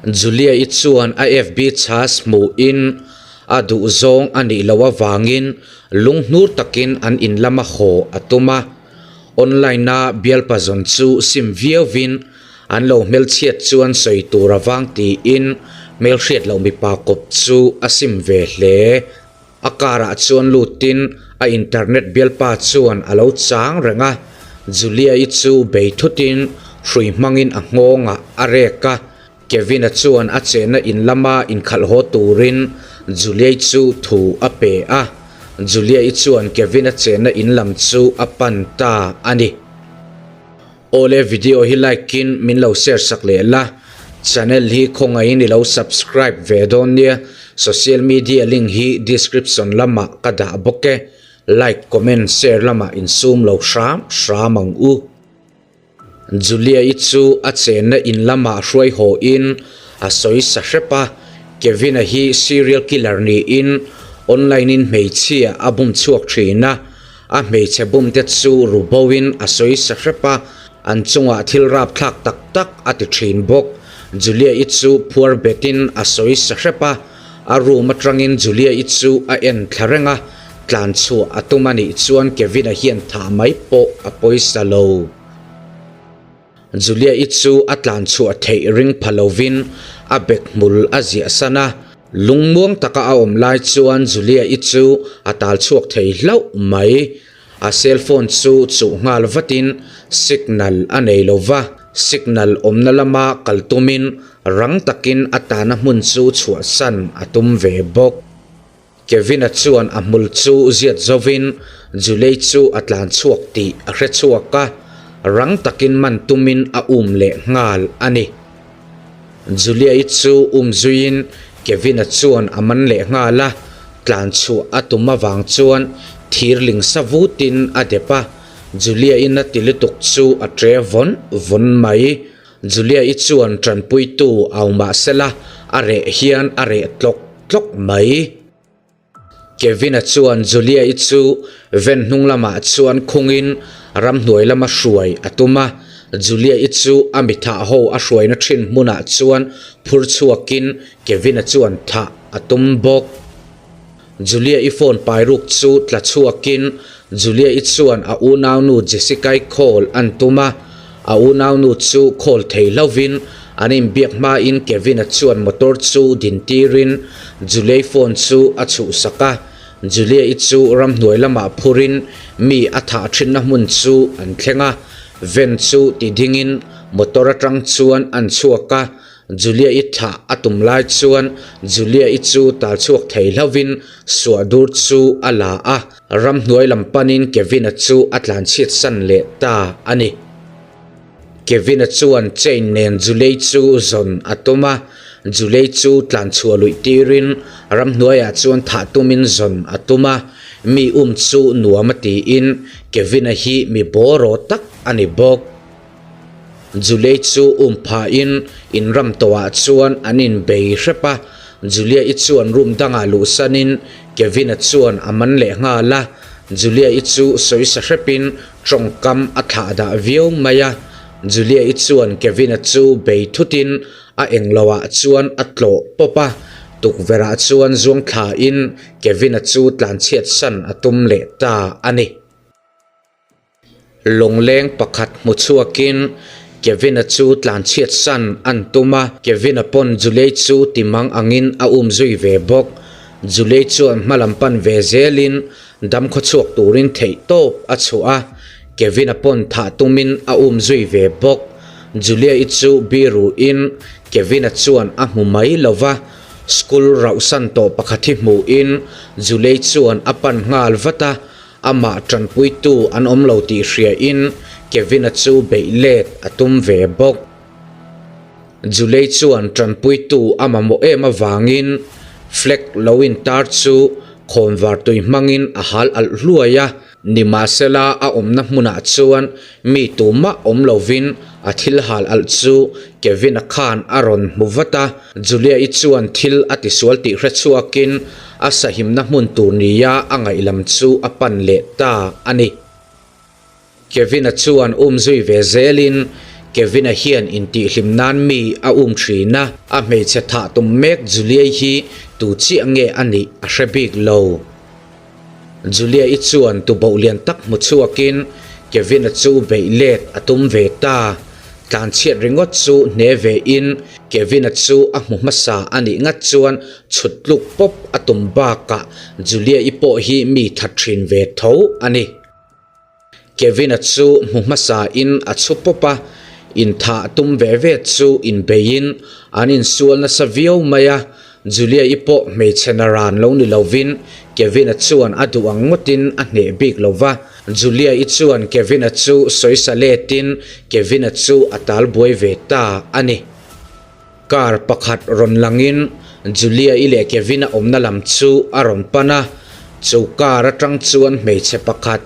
Julia-i chuan a FB chhas hmuhin a duhzawng a nih loh avangin lunghnur takin an in lama haw a tum a. Online-a bialpa zawn chu sim viauvin an lo hmelchhiat chuan sawi tur avang tiin hmelhriat loh mipa kawp chu a sim ve hle. A car ah chuan lutin a internet bialpa chuan a lo chang reng a, Julia-i chu bei thutin hrui hmangin a nghawngah a rek a, Kevin-a chuan a chenna in lama inkhalh haw turin Julia-i chu thu a pe a, Julia-i chuan Kevin-a chenna in lam chu a pan ta a ni. Awle video hi like in min lo share sak leh la, channel hi khawngaihin i lo subscribe ve dawn nia, social media link hi description lamah ka dah bawk e, like comment share lamah insum lo hram hram ang u. Julia i chu a chenna in lamah hruai haw in a sawi sa hrep a, Kevin-a hi serial killer niin online in hmeichhia a bum chhuak thin a, A hmeichhe bumte chu ru boin a sawi sa hrep a, an chungah thil rapthlak tak tak a ti thin bawk. Julia-i chu phuar betin a sawi sa hrep a, a room atangin Julia-i chu a en thla reng a, tlan chhuah a tum a nih chuan Kevin-a hian thah mai pawh a pawisa lo. Julia-i chu a tlan chhuah theih ring pha lovin a bek hmul a ziah san a. Lungmuang taka a awm lai chuan Julia-i chu a tal chhuak thei hlauh mai. A cellphone chu chuh nghal vatin signal a nei lo va, signal awmna lama kal tumin rang takin a tana hmun chu chhuahsan a tum ve bawk. Kevin-a chuan a hmul chu ziat zovin Julie chu a tlan chhuak tih a hre chhuak a, rang takin man tumin a um leh nghal a ni. Julie-i chu um zuiin Kevin-a chuan a man leh nghal a, tlan chhuah a tum avang chuan thir ling sa vutin a dep a, Julie-in a ti lutuk chu a tre vawn vawn mai. Julia-i chuan tanpuitu au mah sela a reh hian a reh tlawk tlawk mai. Kevin-a chuan Julia-i chu van hnung lamah chuan khungin ramhnuai lama hruai a tum a. Julia-i chu a mithah ho a hruaina thin hmunah chuan phur chhuakin Kevin-a chuan thah a tum bawk. Julia-i phone pai ruk chu tla chhuakin Julia-i chuan a unaunu Jessica-i call an tum a, a unaunu chu call thei hlauhin an inbiak hmain Kevin-a chuan motor chu din tirin Julia-i phone chu a chhuhsak a, Julia-i chu ramhnuai lamah phurin mi a thah thinna hmun chu an thleng a, van chu ti dingin motor atang chuan an chhuak a, Julia-i thah a tum lai chuan Julia-i chu tal chhuak thei hlauhin suahdur chu a la a, ramhnuai lam panin Kevin-a chu a tlanchhiat san leh ta a ni. Kevin-a chuan chain nen Julie-i chu zawn a tum a, Julie-i chu tlanchhuah luih tirin ramhnuaiah chuan thah tumin zawn a tum a, mi um chu nuam a tiin Kevin-a hi mi bawraw tak a ni bawk. Julie chu um phahin in ram tawhah chuan an inbei hrep a, Julia-i chuan room dangah luhsanin Kevin-a chuan a man leh nghal a, Julia-i chu sawisa hrepin tawngkam a thlah dah viau mai a, Julia-i chuan Kevin-a chu bei thutin a engloah chuan a tlawh pawp a, tukverhah chuan zuang thlain Kevin-a chu tlanchhiatsan a tum leh ta a ni. Lawngleng pakhat hmu chhuakin Kevin-a chu tlanchhiat san an tum a, Kevin-a pawn Julie chu ti mang angin a um zui ve bawk. Julie chuan hma lam pan ve zelin dam khaw chhuak turin theih tawp a chhuah a, Kevin-a pawn thah tumin a um zui ve bawk. Julie-i chu biruin Kevin-a chuan a hmu mai lo va, school rauhsan tawh pakhat hi hmuhin Julie chuan a pan nghal vat a, Amah tanpuitu an awm lo tih hriain Kevin-a chu beih let a tum ve bawk. Julie chuan tanpuitu a mamawh em avangin flag lo intar chu khawnvar tui hmangin a hal alh hluai a, nimahsela a awmna hmunah chuan mi tumah awm lovin a thil hal alh chu Kevin-a khan a rawn hmu vat a. Julia-i chuan thil a tisual tih hre chhuakin a sahimna hmun tur nia a ngaih lam chu a pan leh ta a ni. Kevin-a chuan um zui ve zelin Kevin-a hian intihhlim nan mi a um thin a, a hmeichhe thah tum mek Julia-i hi tu chiah nge a nih a hre bik lo. Julia-i chuan tuboh lian tak hmu chhuakin Kevin-a chu beih let a tum ve ta. Tlanchhiat ringawt chu hne ve in Kevin-a chu a hmu hmasa a nih ngat chuan chhut tluk pawp a tum bakah Julia-i pawh hi mi that thin ve tho a ni. Kevin-a chu hmu hmasa in a chhu pawp a, inthah tum ve ve chu inbeiin an insual nasa viau mai a, Julia-i pawh hmeichhe naran lo ni lovin Kevin-a chuan a duh ang ngawtin a hneh bik lo va, Julia-i chuan Kevin-a chu sawisa letin Kevin-a chu a tal buai ve ta a ni. Car pakhat rawn langin Julia-i leh Kevin-a awmna lam chu a rawn pan a, chu car atang chuan hmeichhe pakhat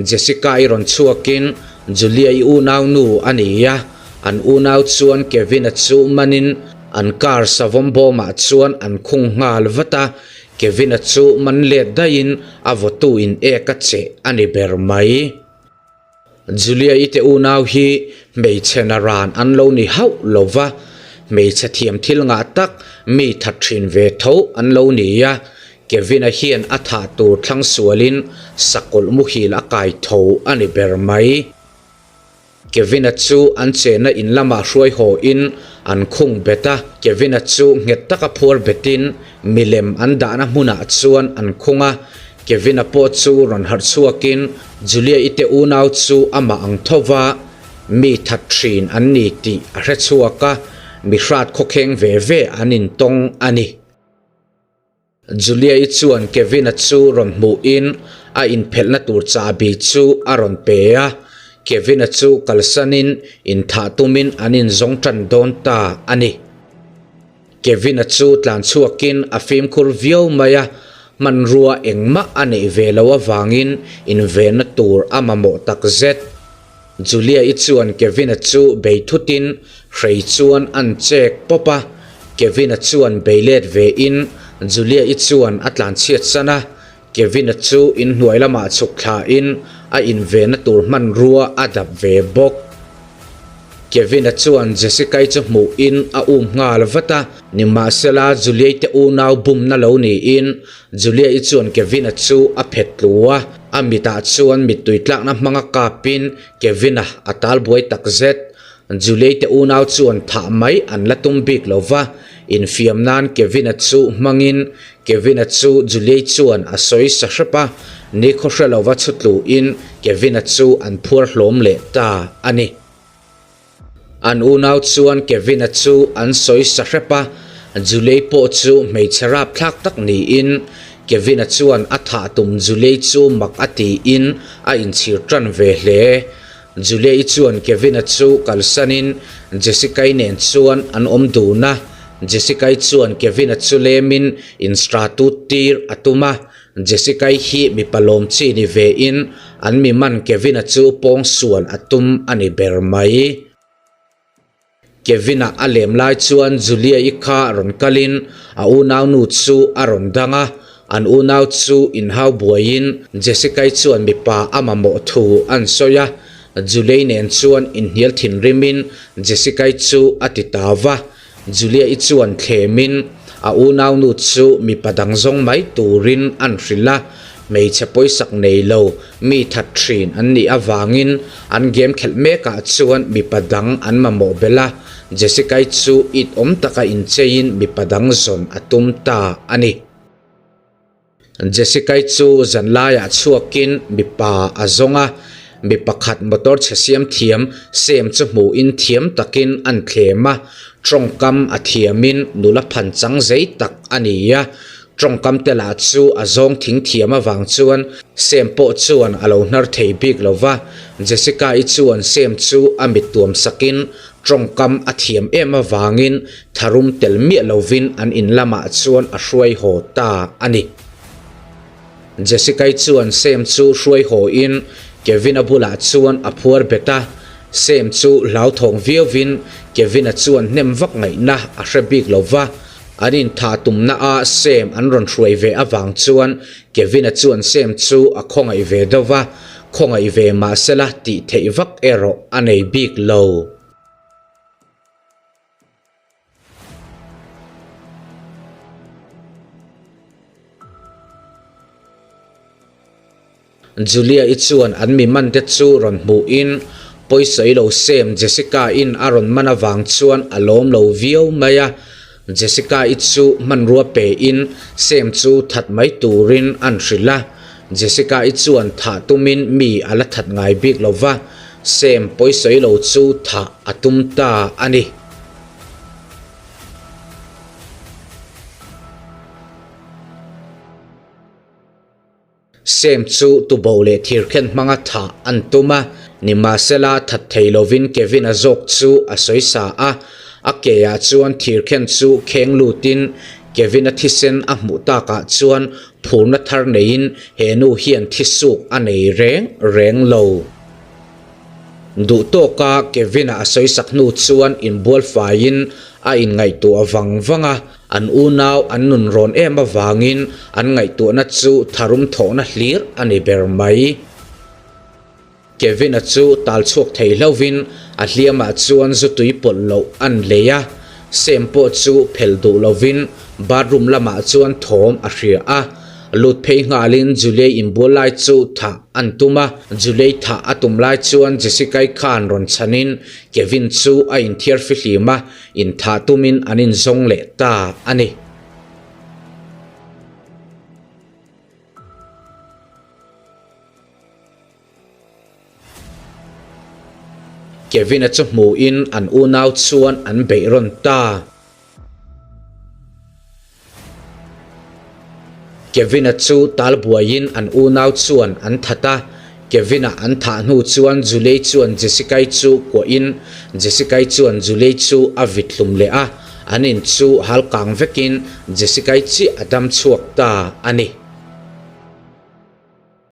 Jessica-i rawn chhuakin Julia-i unaunu a ni a, an unau chuan Kevin-a chu manin an car savawm bawmah chuan an khung nghal vat a, Kevin-a chu man let daihin a vawtu in ek a cheh a ni ber mai. Julia-i te unau hi hmeichhe naran an lo ni hauh lo va, hmeichhe thiam thil ngah tak mi that thin ve tho an lo ni a, Kevin-a hian a thah tur thlang sualin sakawlh muhil a kai tho a ni ber mai. Kevin-a chu an chenna in lamah hruai haw in an khung bet a, Kevin-a chu nghet taka phuar betin milem an dahna hmunah chuan an khung a, Kevin-a pawh chu rawn harh chhuakin Julia-i te unau chu amah ang tho va, mi that thin an ni tih a hre chhuak a, mi hrat khawkheng ve ve an intawng a ni. Julia-i chuan Kevin-a chu rawn hmuhin a inphelhna tur chahbi chu a rawn pe a, Kevin-a chu kalsanin inthah tumin an inzawng tan dawn ta a ni. Kevin-a chu tlan chhuakin a fimkhur viau mai a, hmanrua engmah a neih ve loh avangin invenna tur a mamawh tak zet. Julia-i chuan Kevin-a chu bei thutin hrei chuan an chek pawp a, Kevin-a chuan bei let vein Julia-i chuan a tlanchhiat san a, Kevin-a chu inhnuai lamah chhuk thlain a invenna tur hmanrua a dap ve bawk. Kevin-a chuan Jessica-i chu hmuhin a um nghal vat a, nimahsela Julia-i te unau bumna lo niin Julia-i chuan Kevin-a chu a phet tlu a, a mitah chuan mittui tlakna hmanga kapin Kevin-a a talbuai takzet. Julia-i te unau chuan thah mai an la tum bik lo va, infiam nan Kevin-a chu hmangin Kevin-a chu Julia-i chuan a sawi sa hrep a, nikhaw hre lova chhu tluin Kevin-a chu an phuar hlawm leh ta a ni. An unau chuan Kevin-a chu an sawi sa hrep a, Julia-i pawh chu hmeichhe rapthlak tak niin Kevin-a chuan a thah tum Julia-i chu mak a tiin a inchhir tan ve hle. Julia-i chuan Kevin-a chu kalsanin Jessica-i nen chuan an awm dun a, Jessica-i chuan Kevin-a chu lemin instratut tir a tum a, Jessica-i hi mipa lawm chi ni vein an mi man Kevin-a chu pawngsual a tum a ni ber mai. Kevin-a a lem lai chuan Julia-i kha rawn kalin a unaunu chu a rawn dang a, an unau chu inhau buaiin Jessica-i chuan mipa a mamawh thu an sawi a, Julia-i nen chuan inhnial thinrimin Jessica-i chu a ti ta va, Julia-i chuan thlemin a unaunu chu mipa dang zawng mai turin an hrilh a, hmeichhe pawisak nei lo mi that thin an nih avangin an game khelh mekah chuan mipa dang an mamawh belh a, Jessica-i chu it awm taka incheiin mipa dang zawn a tum ta a ni. Jessica-i chu zan laiah chhuakin mipa a zawng a, mi pakhat motor chhe siam thiam Sam chu hmuhin thiam takin an thlem a, tawngkam a thiamin nula phan chang zei tak a ni a, tawngkam te lah chu a zawng thing thiam avang chuan Sam pawh chuan a lo hnar thei bik lo va, Jessica-i chuan Sam chu a mit tuam sakin Tawngkam a thiam em avangin tharum tel miah lovin an in lamah chuan a hruai haw ta a ni. Jessica-i chuan Sam chu hruai hawin Kevin-a bulah chuan a phuar bet a, Sam chu hlauthawng viauvin Kevin-a chuan hnem vak ngaihna a hre bik lo va, an inthah tumna a Sam an rawn hruai ve avang chuan Kevin-a chuan Sam chu a khawngaih ve deuh va, Khawngaih ve mahsela tih theih vak erawh a nei bik lo. Julia-i chuan an mi man te chu rawn hmuhin pawisawi lo Sam Jessica-in a rawn man avang chuan a lawm lo viau mai a. Jessica-i chu hmanrua pein Sam chu that mai turin an hrilh a. Jessica-i chuan thah tumin mi a la that ngai bik lo va, Sam pawisawi lo chu thah a tum ta a ni. Sem chu tubo leh thirkhen hmanga thah an tum a, nimahsela that thei lovin Kevin-a zawk chu a sawi sa a, a keah chuan thirkhen chu kheng lutin Kevin-a thisen a hmuh takah chuan phurna thar neiin he nu hian thisuk a nei reng reng lo. Duh tawka Kevin-a a sawisak hnu chuan inbual faiin a inngaihtuah vang vang a, an unau an nun rawn em avangin an ngaihtuahna chu tharum thawhna hlir a ni ber mai. Kevin-a chu tal chhuak thei hlauhin a hliamah chuan zu tui pawlh loh an lei a, Sam pawh chu phel duh lovin bathroom lamah chuan thawm a hria a. Lut phei nghalin Julie inbual lai chu thah an tum a, Julie thah a tum lai chuan Jessica-i khan rawn chhanin Kevin chu a inthiar fihlim a, inthah tumin an inzawng leh ta a ni. Kevin-a chu hmuhin an unau chuan an beih rawn ta. Kevin-a chu tal buaiin an unau chuan an that a, Kevin-a an thah hnu chuan Julie chuan Jessica-i chu kuahin Jessica-i chuan Julie chu a vit hlum leh a, an in chu hal kang vekin Jessica-i chiah a dam chhuak ta a ni.